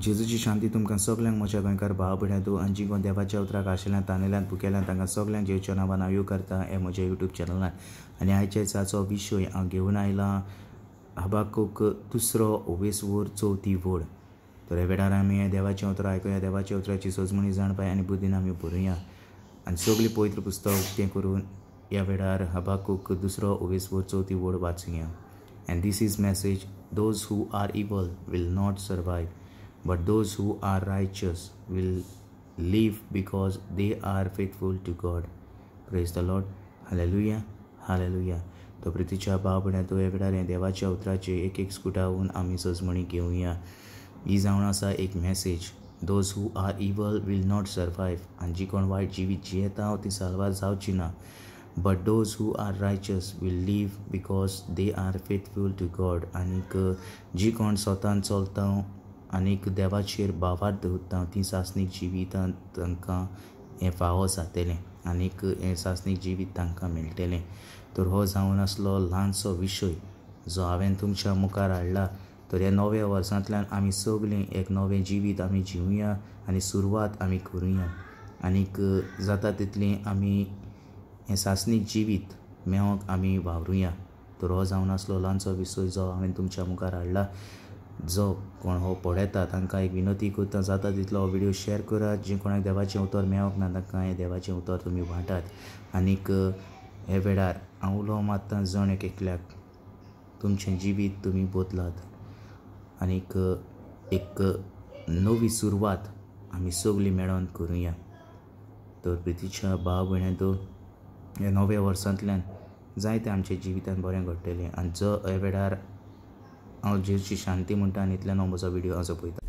जेजूची शांती तुमकां सगल्यांक म्हज्या गोंयकार भाव भयणां आनी जी कोण देवाच्या उतराक आशिल्ल्यान तानेल्यान भुकेल्यान तांकां सगल्यांक जेजूच्या नांवान हांव येवकारता हे म्हज्या युट्यूब चॅनलान. आनी आयच्या दिसाचो विशय हांव घेवन आयला हबाकूक दुसरो ओवेसवोर चवथी वड. तर ह्या वेळार आमी देवाचें उतर आयकुया, देवाच्या उतराची सजमणी जाणपाय आनी बुद्दीन आमी बरोवया आनी सगळीं पवित्र पुस्तक उक्तें करून ह्या वेळार हबाकूक दुसरो ओवेसवोर चवथी वड वाचुया. And this is message, those who are evil will not survive, but those who are righteous will live because they are faithful to God. Praise the Lord. Hallelujah, hallelujah. तो प्रितीच्या भाव भयणां ह्या वेळार ह्या देवाच्या उतराचे एक एक स्कुटावन आमी सजमणी घेवया. ही जावन आसा एक message, those who are evil will not survive. आनी जी कोण वायट जिवीत जियेता ती साल्वार जावची ना, but those who are righteous will live because they are faithful to God. आनीक जी कोण स्वतान चलता आनीक देवाचेर भावार्थ दवरता ती सासणीक जिवितांत तांकां हें फावो जातलें आनीक हें सासणीक जिवीत तांकां मेळटलें. तर हो जावन आसलो ल्हानसो विशय जो हांवें तुमच्या मुखार हाडला. तर ह्या नव्या वर्सांतल्यान आमी सगळीं एक नवें जिवीत आमी जिवया आनी सुरवात आमी करुया आनीक जाता तितलें आमी हें सासणीक जिवीत मेळोवंक आमी वावरुया. तर हो जावन आसलो ल्हानसो विशय जो हांवें तुमच्या मुखार हाडला. जो कोण हो पळयता तांकां एक विनंती करता, जाता तितलो हो व्हिडियो शेअर करात. जे कोणाक देवाचें उतर मेळोंक ना तांकां हें देवाचें उतर तुमी वांटात. आनीक हे वेळार हांव उलो मारता जण एक एकल्याक, तुमचें जिवीत तुमी बदलात आनीक एक नवी सुरवात आमी सगळीं मेळोन करुया. तर प्रितीच्या भाव भयणां ह्या नव्या वर्सांतल्यान जायते आमच्या जिवितान बरें घडटलें. आनी जो ह्या वेळार हांव जेजूची शांती म्हणटा आनी इतल्यान हांव म्हजो व्हिडियो हांव सोंपयता.